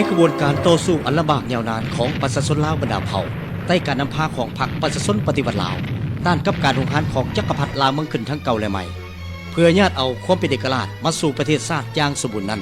ນຂະບວນການຕໍ່ສູ້ອັນລຳບາກຍາວນານຂອງປະຊາຊົນລາວບັນດາເຜົ່າ ໃຕ້ການນຳພາຂອງພັກປະຊາຊົນປະຕິວັດລາວ ຕ້ານກັບການຮຸກຮານຂອງຈັກກະພັດລ່າເມືອງຂຶ້ນທັງເກົ່າ ແລະ ໃໝ່ ເພື່ອຍາດເອົາຄວາມເປັນເອກະລາດມາສູ່ປະເທດຊາດຢ່າງສົມບູນນັ້ນ,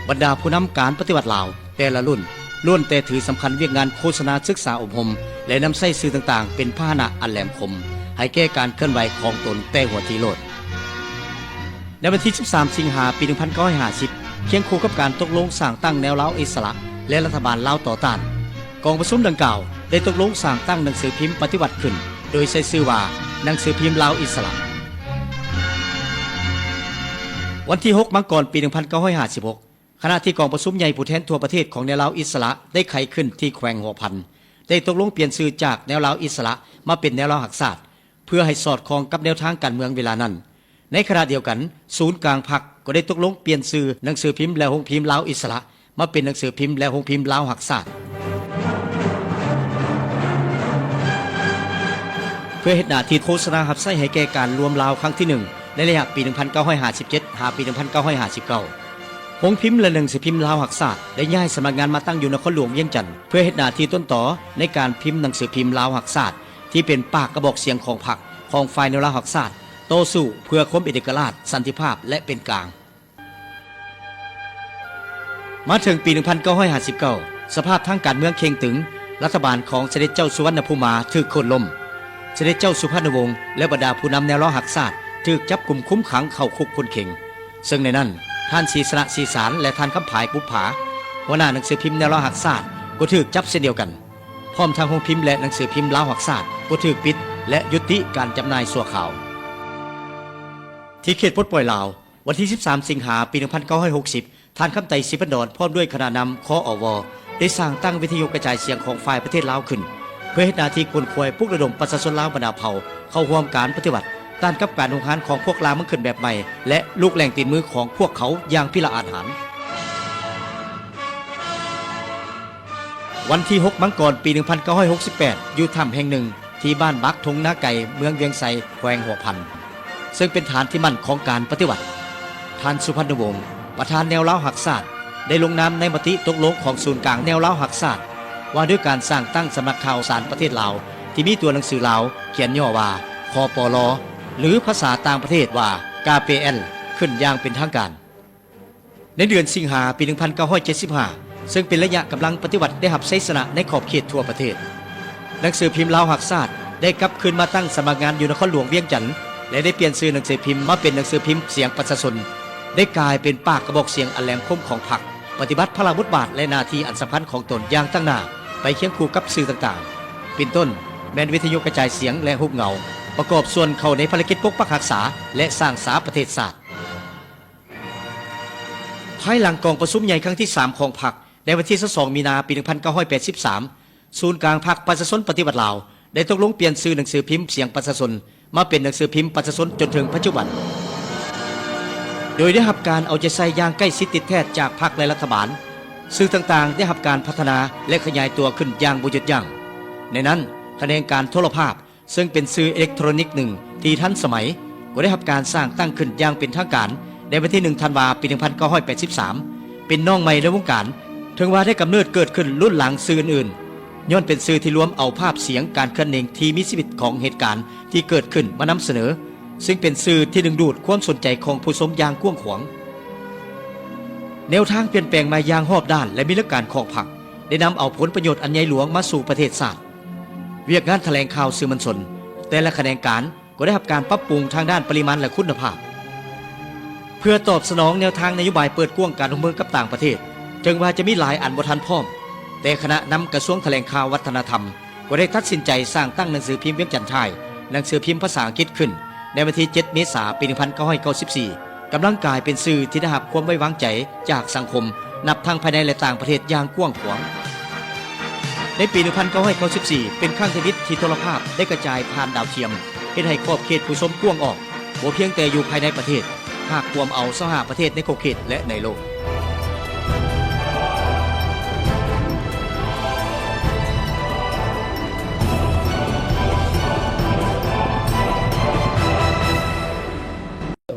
ບັນດາຜູ້ນຳການປະຕິວັດລາວແຕ່ລະລຸ້ນ ລ້ວນແຕ່ຖືສຳຄັນວຽກງານໂຄສະນາສຶກສາອົບຮົມ ແລະ ນຳໃຊ້ສື່ຕ່າງໆເປັນພາຫະນະອັນແຫຼມຄົມ ໃຫ້ແກ່ການເຄື່ອນໄຫວຂອງຕົນແຕ່ຫົວທີໂລດ. ໃນວັນທີສິບສາມ ສິງຫາ ປີໜຶ່ງພັນເກົ້າຮ້ອຍຫ້າສິບ ຄຽງຄູ່ກັບການຕົກລົງສ້າງຕັ້ງແນວລາວອິດສະຫຼະ ແລະ ລັດຖະບານລາວຕໍ່ຕ້ານ, ກອງປະຊຸມດັ່ງກ່າວໄດ້ຕົກລົງສ້າງຕັ້ງໜັງສືພິມປະຕິວັດຂຶ້ນ ໂດຍໃຊ້ຊື່ວ່າ ໜັງສືພິມລາວອິດສະຫຼະ. ວັນທີຫົກ ມັງກອນ ປີໜຶ່ງພັນເກົ້າຮ້ອຍຫ້າສິບຫົກ ຂະນະທີ່ກອງປະຊຸມໃຫຍ່ຜູ້ແທນທົ່ວປະເທດຂອງແນວລາວອິດສະຫຼະໄດ້ໄຂຂຶ້ນທີ່ແຂວງຫົວພັນ ໄດ້ຕົກລົງປ່ຽນຊື່ຈາກແນວລາວອິດສະຫຼະມາເປັນແນວລາວຮັກຊາດ ເພື່ອໃຫ້ສອດຄ່ອງກັບແນວທາງການເມືອງເວລານັ້ນ. ໃນຂະນະດຽວກັນ, ສູນກາງພັກກໍໄດ້ຕົກລົງປ່ຽນຊື່ໜັງສືພິມ ແລະ ໂຮງພິມລາວອິດສະຫຼະ ມາເປັນໜັງສືພິມ ແລະ ໂຮງພິມລາວຮັກຊາດ ເພື່ອເຮັດໜ້າທີ່ໂຄສະນາຮັບໃຊ້ໃຫ້ແກ່ການລວມລາວຄັ້ງທີໜຶ່ງ ໃນໄລຍະປີໜຶ່ງພັນເກົ້າຮ້ອຍຫ້າສິບເຈັດ ຫາປີໜຶ່ງພັນເກົ້າຮ້ອຍຫ້າສິບເກົ້າ. ໂຮງພິມ ແລະ ໜັງສືພິມລາວຮັກຊາດ ໄດ້ຍ້າຍສຳນັກງານມາຕັ້ງຢູ່ນະຄອນຫຼວງວຽງຈັນ ເພື່ອເຮັດໜ້າທີ່ຕົ້ນຕໍໃນການພິມໜັງສືພິມລາວຮັກຊາດ ທີ່ເປັນປາກກະບອກສຽງຂອງພັກ ຂອງຝ່າຍແນວລາວຮັກຊາດ ຕໍ່ສູ້ເພື່ອຄວາມເປັນເອກະລາດ, ສັນຕິພາບ ແລະ ເປັນກາງ. ມາເຖິງປີໜຶ່ງພັນເກົ້າຮ້ອຍຫ້າສິບເກົ້າ ສະພາບທາງການເມືອງເຄັ່ງຕຶງ, ລັດຖະບານຂອງສະເດັດເຈົ້າສຸວັນນະພູມາຖືກໂຄ່ນລົ້ມ, ສະເດັດເຈົ້າສຸພັນນະວົງ ແລະ ບັນດາຜູ້ນຳແນວລາວຮັກຊາດຖືກຈັບກຸມຄຸມຂັງເຂົ້າຄຸກຄຸນເຂັງ, ເຊິ່ງໃນນັ້ນ ທ່ານ ສີຊະນະ ສີສານ ແລະ ທ່ານ ຄຳຜາຍ ບຸບຜາ ຫົວໜ້າໜັງສືພິມແນວລາວຮັກຊາດ ກໍຖືກຈັບເຊັ່ນດຽວກັນ, ພ້ອມທັງໂຮງພິມ ແລະ ໜັງສືພິມລາວຮັກຊາດ ກໍຖືກປິດ ແລະ ຢຸດຕິການຈຳໜ່າຍຊົ່ວຄາວ. ທີ່ເຂດປົດປ່ອຍລາວ, ວັນທີສິບສາມ ສິງຫາ ປີໜຶ່ງພັນເກົ້າຮ້ອຍຫົກສິບ ທ່ານ ຄຳໄຕ ສີພັນດອນ ພ້ອມດ້ວຍຄະນະນຳ ຄອວ ໄດ້ສ້າງຕັ້ງວິທະຍຸກະຈາຍສຽງຂອງຝ່າຍປະເທດລາວຂຶ້ນ ເພື່ອເຮັດໜ້າທີ່ຂົນຂວາຍປຸກລະດົມປະຊາຊົນລາວບັນດາເຜົ່າເຂົ້າຮ່ວມການປະຕິວັດ ຕ້ານກັບການຮຸກຮານຂອງພວກລ່າເມືອງຂຶ້ນແບບໃໝ່ ແລະ ລູກແຫຼ່ງຕີນມືຂອງພວກເຂົາຢ່າງພິລະອາດຫານ. ວັນທີຫົກ ມັງກອນ ປີໜຶ່ງພັນເກົ້າຮ້ອຍຫົກສິບແປດ ຢູ່ຖ້ຳແຫ່ງໜຶ່ງທີ່ບ້ານບັກ ທົ່ງນາໄກ ເມືອງວຽງໄຊ ແຂວງຫົວພັນ ເຊິ່ງເປັນຖານທີ່ໝັ້ນຂອງການປະຕິວັດ, ທ່ານ ສຸພັນນະວົງ ປະທານແນວລາວຮັກຊາດ ໄດ້ລົງນາມໃນມະຕິຕົກລົງຂອງສູນກາງແນວລາວຮັກຊາດ ວ່າດ້ວຍການສ້າງຕັ້ງສຳນັກຂ່າວສານປະເທດລາວ ທີ່ມີຕົວໜັງສືລາວຂຽນຫຍໍ້ວ່າ ຄປລ ຫຼື ພາສາຕ່າງປະເທດວ່າ ກາເປແອນ ຂຶ້ນຢ່າງເປັນທາງການ. ໃນເດືອນສິງຫາ ປີໜຶ່ງພັນເກົ້າຮ້ອຍເຈັດສິບຫ້າ ເຊິ່ງເປັນໄລຍະກຳລັງປະຕິວັດໄດ້ຮັບໄຊຊະນະໃນຂອບເຂດທົ່ວປະເທດ, ໜັງສືພິມລາວຮັກຊາດ ໄດ້ກັບຄືນມາຕັ້ງສຳນັກງານຢູ່ນະຄອນຫຼວງວຽງຈັນ ແລະ ໄດ້ປ່ຽນຊື່ໜັງສືພິມມາເປັນໜັງສືພິມສຽງປະຊາຊົນ, ໄດ້ກາຍເປັນປາກກະບອກສຽງອັນແຫຼມຄົມຂອງພັກ, ປະຕິບັດພາລະບົດບາດ ແລະ ໜ້າທີ່ອັນສຳຄັນຂອງຕົນຢ່າງຕັ້ງໜ້າ ໄປຄຽງຄູ່ກັບສື່ຕ່າງໆ ເປັນຕົ້ນ ແມ່ນວິທະຍຸກະຈາຍສຽງ ແລະ ຮູບເງົາ, ປະກອບສ່ວນເຂົ້າໃນພາລະກິດປົກປັກຮັກສາ ແລະ ສ້າງສາປະເທດຊາດ. ພາຍຫຼັງກອງປະຊຸມໃຫຍ່ຄັ້ງທີສາມຂອງພັກ ໃນວັນທີຊາວສອງ ມີນາ ປີໜຶ່ງພັນເກົ້າຮ້ອຍແປດສິບສາມ ສູນກາງພັກປະຊາຊົນປະຕິວັດລາວ ໄດ້ຕົກລົງປ່ຽນຊື່ໜັງສືພິມສຽງປະຊາຊົນ ມາເປັນໜັງສືພິມປະຊາຊົນຈົນເຖິງປັດຈຸບັນ. ໂດຍໄດ້ຮັບການເອົາໃຈໃສ່ຢ່າງໃກ້ຊິດຕິດແທດຈາກພັກ ແລະ ລັດຖະບານ, ສື່ຕ່າງໆໄດ້ຮັບການພັດທະນາ ແລະ ຂະຫຍາຍຕົວຂຶ້ນຢ່າງບໍ່ຢຸດຢັ້ງ. ໃນນັ້ນ, ຂະແໜງການໂທລະພາບ ເຊິ່ງເປັນສື່ເອເລັກໂທຣນິກໜຶ່ງທີ່ທັນສະໄໝ ກໍໄດ້ຮັບການສ້າງຕັ້ງຂຶ້ນຢ່າງເປັນທາງການໃນວັນທີໜຶ່ງ ທັນວາ ປີໜຶ່ງພັນເກົ້າຮ້ອຍແປດສິບສາມ ເປັນນ້ອງໃໝ່ໃນວົງການ, ເຖິງວ່າໄດ້ກຳເນີດເກີດຂຶ້ນລຸ້ນຫຼັງສື່ອື່ນໆ, ຍ້ອນເປັນສື່ທີ່ລວມເອົາພາບສຽງການເຄື່ອນເໜັງທີ່ມີຊີວິດຂອງເຫດການທີ່ເກີດຂຶ້ນມານຳສະເໜີ, ເຊິ່ງເປັນສື່ທີ່ດຶງດູດຄວາມສົນໃຈຂອງຜູ້ຊົມຢ່າງກວ້າງຂວາງ. ແນວທາງປ່ຽນແປງມາຢ່າງຮອບດ້ານ ແລະ ມີຫຼັກການຂອງພັກ ໄດ້ນຳເອົາຜົນປະໂຫຍດອັນໃຫຍ່ຫຼວງມາສູ່ປະເທດຊາດ. ວຽກງານຖະແຫຼງຂ່າວສື່ມວນຊົນ ແຕ່ລະຂະແໜງການ ກໍໄດ້ຮັບການປັບປຸງທາງດ້ານປະລິມານ ແລະ ຄຸນນະພາບ. ເພື່ອຕອບສະໜອງແນວທາງນະໂຍບາຍເປີດກວ້າງການຮ່ວມມືກັບຕ່າງປະເທດ, ເຖິງວ່າຈະມີຫຼາຍອັນບໍ່ທັນພ້ອມ, ແຕ່ຄະນະນຳກະຊວງຖະແຫຼງຂ່າວວັດທະນະທຳ ກໍໄດ້ຕັດສິນໃຈສ້າງຕັ້ງໜັງສືພິມວຽງຈັນທາຍ, ໜັງສືພິມພາສາອັງກິດ ຂຶ້ນໃນວັນທີເຈັດ ເມສາ ປີໜຶ່ງພັນເກົ້າຮ້ອຍເກົ້າສິບສີ່. ກຳລັງກາຍເປັນສື່ທີ່ໄດ້ຮັບຄວາມໄວ້ວາງໃຈຈາກສັງຄົມ ນັບທັງພາຍໃນ ແລະ ຕ່າງປະເທດຢ່າງກວ້າງຂວາງ. ໃນປີໜຶ່ງພັນເກົ້າຮ້ອຍເກົ້າສິບສີ່ ເປັນຄັ້ງທຳອິດທີ່ໂທລະພາບໄດ້ກະຈາຍຜ່ານດາວທຽມ, ເຮັດໃຫ້ຂອບເຂດຜູ້ຊົມກວ້າງອອກ, ບໍ່ພຽງແຕ່ຢູ່ພາຍໃນປະເທດ, ຫາກກວມເອົາຊາວຫ້າປະເທດໃນຂອບເຂດ ແລະ ໃນໂລກ.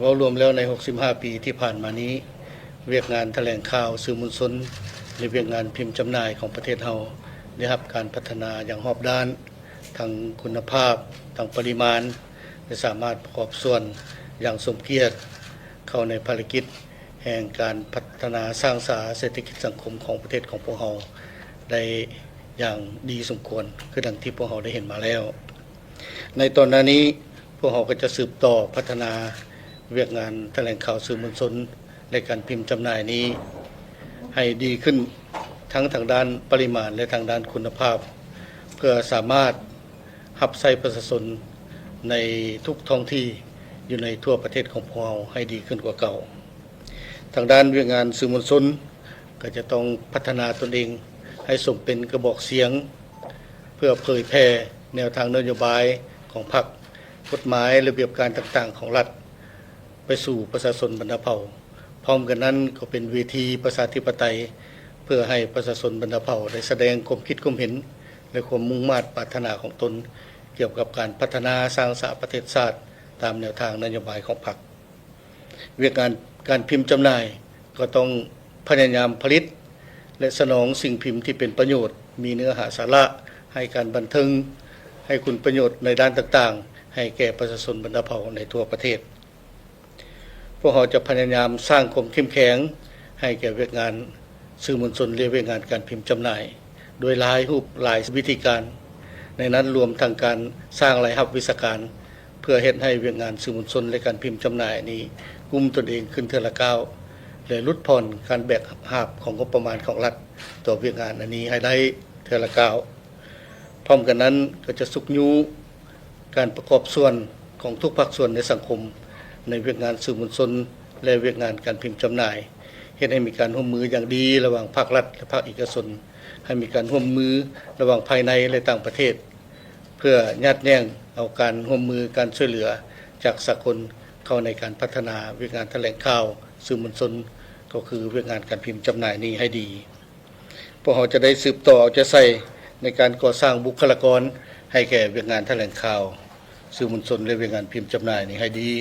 ເວົ້າລວມແລ້ວໃນຫົກສິບຫ້າປີທີ່ຜ່ານມານີ້, ວຽກງານຖະແຫຼງຂ່າວ, ສື່ມວນຊົນ, ໃນວຽກງານພິມຈຳໜ່າຍຂອງປະເທດເຮົາ ໄດ້ຮັບການພັດທະນາຢ່າງຮອບດ້ານ, ທັງຄຸນນະພາບ, ທັງປະລິມານ ແລະ ສາມາດປະກອບສ່ວນຢ່າງສົມກຽດເຂົ້າໃນພາລະກິດແຫ່ງການພັດທະນາສ້າງສາເສດຖະກິດສັງຄົມຂອງປະເທດຂອງພວກເຮົາໄດ້ຢ່າງດີສົມຄວນ ຄືດັ່ງທີ່ພວກເຮົາໄດ້ເຫັນມາແລ້ວ. ໃນຕອນໜ້ານີ້ ພວກເຮົາກໍຈະສືບຕໍ່ພັດທະນາວຽກງານຖະແຫຼງຂ່າວສື່ມວນຊົນ ແລະ ການພິມຈຳໜ່າຍນີ້ໃຫ້ດີຂຶ້ນ ທັງທາງດ້ານປະລິມານ ແລະ ທາງດ້ານຄຸນນະພາບ ເພື່ອສາມາດຮັບໃຊ້ປະຊາຊົນໃນທຸກທ້ອງທີ່ຢູ່ໃນທົ່ວປະເທດຂອງພວກເຮົາໃຫ້ດີຂຶ້ນກວ່າເກົ່າ. ທາງດ້ານວຽກງານສື່ມວນຊົນກໍຈະຕ້ອງພັດທະນາຕົນເອງໃຫ້ສົມເປັນກະບອກສຽງ ເພື່ອເຜີຍແຜ່ແນວທາງນະໂຍບາຍຂອງພັກ, ກົດໝາຍ, ລະບຽບການຕ່າງໆຂອງລັດ ໄປສູ່ປະຊາຊົນບັນດາເຜົ່າ. ພ້ອມກັນນັ້ນກໍເປັນເວທີປະຊາທິປະໄຕ ເພື່ອໃຫ້ປະຊາຊົນບັນດາເຜົ່າໄດ້ສະແດງຄວາມຄິດຄວາມເຫັນ ແລະ ຄວາມມຸ່ງມາດປາດຖະໜາຂອງຕົນ ກ່ຽວກັບການພັດທະນາສ້າງສາປະເທດຊາດຕາມແນວທາງນະໂຍບາຍຂອງພັກ. ວຽກງານການພິມຈຳໜ່າຍກໍຕ້ອງພະຍາຍາມຜະລິດ ແລະ ສະໜອງສິ່ງພິມທີ່ເປັນປະໂຫຍດ, ມີເນື້ອຫາສາລະ, ໃຫ້ການບັນເທີງ, ໃຫ້ຄຸນປະໂຫຍດໃນດ້ານຕ່າງໆ ໃຫ້ແກ່ປະຊາຊົນບັນດາເຜົ່າໃນທົ່ວປະເທດ. ພວກເຮົາຈະພະຍາຍາມສ້າງຄວາມເຂັ້ມແຂງໃຫ້ແກ່ວຽກງານສື່ມວນຊົນ ແລະ ວຽກງານການພິມຈຳໜ່າຍ ດ້ວຍຫຼາຍຮູບຫຼາຍວິທີການ, ໃນນັ້ນລວມທັງການສ້າງລາຍຮັບວິຊາການ ເພື່ອເຮັດໃຫ້ວຽກງານສື່ມວນຊົນ ແລະ ການພິມຈຳໜ່າຍນີ້ກຸ້ມຕົນເອງຂຶ້ນເທື່ອລະກ້າວ ແລະ ຫຼຸດຜ່ອນການແບກຫາບຂອງງົບປະມານຂອງລັດຕໍ່ວຽກງານອັນນີ້ໃຫ້ໄດ້ເທື່ອລະກ້າວ. ພ້ອມກັນນັ້ນກໍຈະຊຸກຍູ້ການປະກອບສ່ວນຂອງທຸກພາກສ່ວນໃນສັງຄົມ ໃນວຽກງານສື່ມວນຊົນ ແລະ ວຽກງານການພິມຈຳໜ່າຍ, ເຮັດໃຫ້ມີການຮ່ວມມືຢ່າງດີລະຫວ່າງພາກລັດ ແລະ ພາກເອກະຊົນ, ໃຫ້ມີການຮ່ວມມືລະຫວ່າງພາຍໃນ ແລະ ຕ່າງປະເທດ ເພື່ອຍາດແຍ່ງເອົາການຮ່ວມມື, ການຊ່ວຍເຫຼືອຈາກສາກົນເຂົ້າໃນການພັດທະນາວຽກງານຖະແຫຼງຂ່າວສື່ມວນຊົນ ກໍຄືວຽກງານການພິມຈຳໜ່າຍນີ້ໃຫ້ດີ. ພວກເຮົາຈະໄດ້ສືບຕໍ່ເອົາໃຈໃສ່ໃນການກໍ່ສ້າງບຸກຄະລາກອນໃຫ້ແກ່ວຽກງານຖະແຫຼງຂ່າວສື່ມວນຊົນ ແລະ ວຽກງານພິມຈຳໜ່າຍນີ້ໃຫ້ດີ,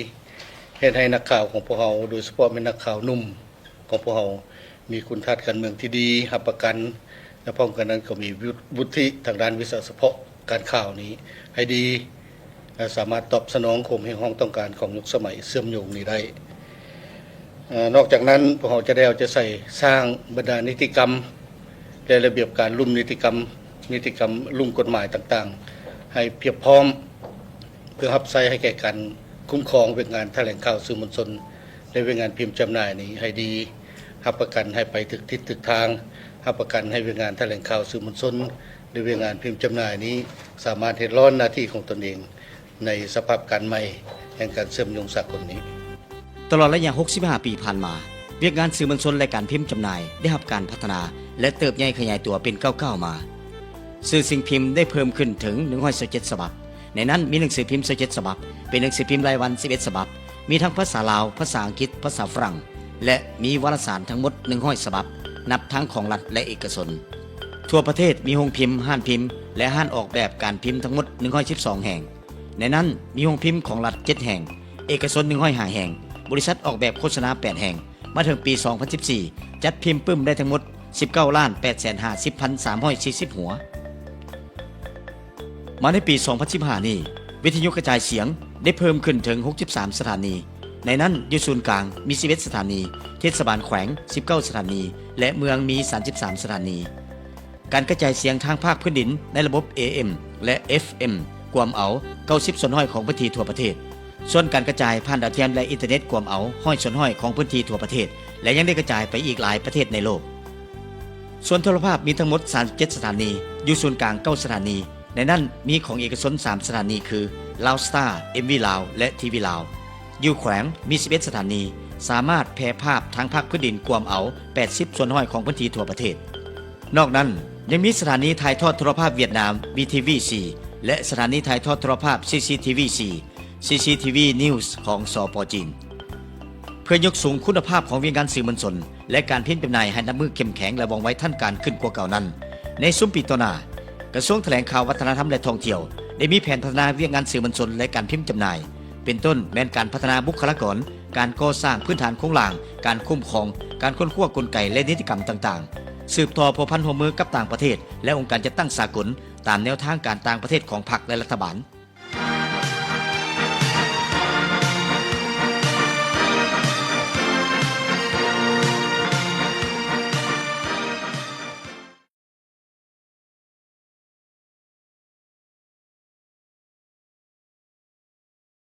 ເຮັດໃຫ້ນັກຂ່າວຂອງພວກເຮົາ, ໂດຍສະເພາະແມ່ນນັກຂ່າວໜຸ່ມຂອງພວກເຮົາ ມີຄຸນທາດການເມືອງທີ່ດີ, ຮັບປະກັນ ແລະ ພ້ອມກັນນັ້ນກໍມີວຸດ ວຸດທິທາງດ້ານວິຊາສະເພາະການຂ່າວນີ້ໃຫ້ດີ ແລະ ສາມາດຕອບສະໜອງຄວາມຮຽກຮ້ອງຕ້ອງການຂອງຍຸກສະໄໝເຊື່ອມໂຍງນີ້ໄດ້. ເອີ ນອກຈາກນັ້ນ ພວກເຮົາຈະໄດ້ເອົາໃຈໃສ່ສ້າງບັນດານິຕິກຳ ແລະ ລະບຽບການລຸ່ມນິຕິກຳ, ນິຕິກຳລຸ່ມກົດໝາຍຕ່າງໆ ໃຫ້ພຽບພ້ອມ ເພື່ອຮັບໃຊ້ໃຫ້ແກ່ການຄຸ້ມຄອງວຽກງານຖະແຫຼງຂ່າວສື່ມວນຊົນ ແລະ ວຽກງານພິມຈຳໜ່າຍນີ້ໃຫ້ດີ, ຮັບປະກັນໃຫ້ໄປຖືກທິດຖືກທາງ, ຮັບປະກັນໃຫ້ວຽກງານຖະແຫຼງຂ່າວສື່ມວນຊົນ ແລະ ວຽກງານພິມຈຳໜ່າຍນີ້ສາມາດເຮັດລ້ອນໜ້າທີ່ຂອງຕົນເອງ ໃນສະພາບການໃໝ່ແຫ່ງການເຊື່ອມໂຍງສາກົນນີ້. ຕະຫຼອດໄລຍະຫົກສິບຫ້າປີຜ່ານມາ, ວຽກງານສື່ມວນຊົນ ແລະ ການພິມຈຳໜ່າຍໄດ້ຮັບການພັດທະນາ ແລະ ເຕີບໃຫຍ່ຂະຫຍາຍຕົວເປັນກ້າວໆມາ. ຊື່ສິ່ງພິມໄດ້ເພີ່ມຂຶ້ນເຖິງໜຶ່ງຮ້ອຍຊາວເຈັດສະບັບ. ໃນນັ້ນມີໜັງສືພິມຊາວເຈັດສະບັບ, ເປັນໜັງສືພິມລາຍວັນສິບເອັດສະບັບ, ມີທັງພາສາລາວ, ພາສາອັງກິດ, ພາສາຝຣັ່ງ ແລະ ມີວາລະສານທັງໝົດໜຶ່ງຮ້ອຍສະບັບ, ນັບທັງຂອງລັດ ແລະ ເອກະຊົນ. ທົ່ວປະເທດມີໂຮງພິມ, ຮ້ານພິມ ແລະ ຮ້ານອອກແບບການພິມທັງໝົດໜຶ່ງຮ້ອຍສິບສອງແຫ່ງ. ໃນນັ້ນມີໂຮງພິມຂອງລັດເຈັດແຫ່ງ, ເອກະຊົນໜຶ່ງຮ້ອຍຫ້າແຫ່ງ, ບໍລິສັດອອກແບບໂຄສະນາແປດແຫ່ງ. ມາເຖິງປີສອງພັນສິບສີ່ ຈັດພິມປຶ້ມໄດ້ທັງໝົດສິບເກົ້າລ້ານແປດແສນຫ້າສິບພັນສາມຮ້ອຍສີ່ສິບຫົວ. ມາໃນປີສອງພັນສິບຫ້ານີ້, ວິທະຍຸກະຈາຍສຽງໄດ້ເພີ່ມຂຶ້ນເຖິງຫົກສິບສາມສະຖານີ, ໃນນັ້ນຢູ່ສູນກາງມີສິບເອັດສະຖານີ, ເທດສະບານແຂວງສິບເກົ້າສະຖານີ ແລະ ເມືອງມີສາມສິບສາມສະຖານີ. ການກະຈາຍສຽງທາງພາກພື້ນດິນໃນລະບົບ ເອເອັມ ແລະ ເອັຟເອັມ ກວມເອົາເກົ້າສິບສ່ວນຮ້ອຍຂອງພື້ນທີ່ທົ່ວປະເທດ. ສ່ວນການກະຈາຍຜ່ານດາວທຽມ ແລະ ອິນເຕີເນັດກວມເອົາຮ້ອຍສ່ວນຮ້ອຍຂອງພື້ນທີ່ທົ່ວປະເທດ ແລະ ຍັງໄດ້ກະຈາຍໄປອີກຫຼາຍປະເທດໃນໂລກ. ສ່ວນໂທລະພາບມີທັງໝົດສາມສິບເຈັດສະຖານີ, ຢູ່ສູນກາງເກົ້າສະຖານີ, ໃນນັ້ນມີຂອງເອກະຊົນສາມສະຖານີຄື ລາວສະຕາ, ເອັມວີລາວ ແລະ ທີວີລາວ. ຢູ່ແຂວງມີສິບເອັດສະຖານີ, ສາມາດແຜ່ພາບທາງພາກພື້ນດິນກວມເອົາແປດສິບສ່ວນຮ້ອຍຂອງພື້ນທີ່ທົ່ວປະເທດ. ນອກນັ້ນຍັງມີສະຖານີຖ່າຍທອດໂທລະພາບຫວຽດນາມ ວີທີວີສີ່ ແລະ ສະຖານີຖ່າຍທອດໂທລະພາບ ຊີຊີທີວີສີ່ ຊີຊີທີວີນິວສ໌ ຂອງ ສປ ຈີນ. ເພື່ອຍົກສູງຄຸນນະພາບຂອງວຽກງານສື່ມວນຊົນ ແລະ ການພິມຈຳໜ່າຍໃຫ້ນັບມື້ເຂັ້ມແຂງ ແລະ ວ່ອງໄວທັນການຂຶ້ນກວ່າເກົ່ານັ້ນ, ໃນຊຸມປີຕໍ່ໜ້າ, ກະຊວງຖະແຫຼງຂ່າວ, ວັດທະນະທຳ ແລະ ທ່ອງທ່ຽວ ໄດ້ມີແຜນພັດທະນາວຽກງານສື່ມວນຊົນ ແລະ ການພິມຈຳໜ່າຍ, ເປັນຕົ້ນແມ່ນການພັດທະນາບຸກຄະລາກອນ, ການກໍ່ສ້າງພື້ນຖານໂຄງລ່າງ, ການຄຸ້ມຄອງ, ການຄົ້ນຄວ້າກົນໄກ ແລະ ນິຕິກຳຕ່າງ ສືບຕໍ່ພົວພັນຮ່ວມມືກັບຕ່າງປະເທດ ແລະ ອົງການຈັດຕັ້ງສາກົນ ຕາມແນວທາງການຕ່າງປະເທດຂອງພັກ ແລະ ລັດຖະບານ.